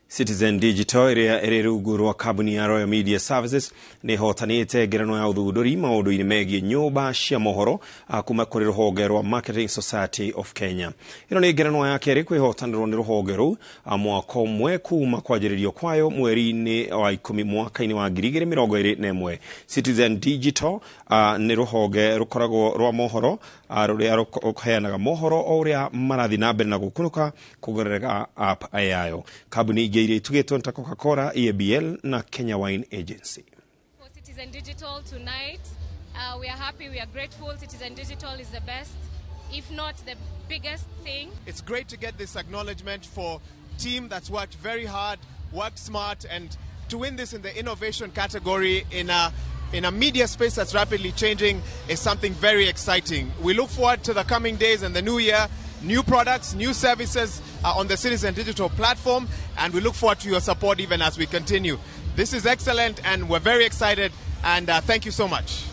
Citizen Digital ĩrĩa ĩrĩ rungu rwa kambuni ya Royal Media Services nĩ ĩhotanĩte ngerenwa ya ũthundũri maũndũ-inĩ megiĩ nyũmba cia mohoro kuma kũrĩ rũhonge rwa Marketing Society of Kenya. Ĩno nĩ ngerenwa ya kerĩ kwĩhotanĩrwo nĩ rũhonge rũu mwaka ũmwe kuma kwanjĩrĩrio kwayo mweri-inĩ wa 10 mwaka-inĩ wa 2021. Citizen Digital nĩ rũhonge rũkoragwo rwa mohoro rũrĩa rũheanaga mohoro o ũrĩa marathiĩ na mbere na gũkunũka kũgerera app yayo. Kambuni ingĩ iria itugĩtwo nĩ ta Coca-Cola, EABL na Kenya Wine Agency. For Citizen Digital tonight, we are happy, we are grateful. Citizen Digital is the best, if not the biggest thing. It's great to get this acknowledgement for team that's worked very hard, worked smart, and to win this in the innovation category in a media space that's rapidly changing is something very exciting. We look forward to the coming days and the new year, new products, new services on the Citizen Digital platform, and we look forward to your support even as we continue. This is excellent, and we're very excited, and thank you so much.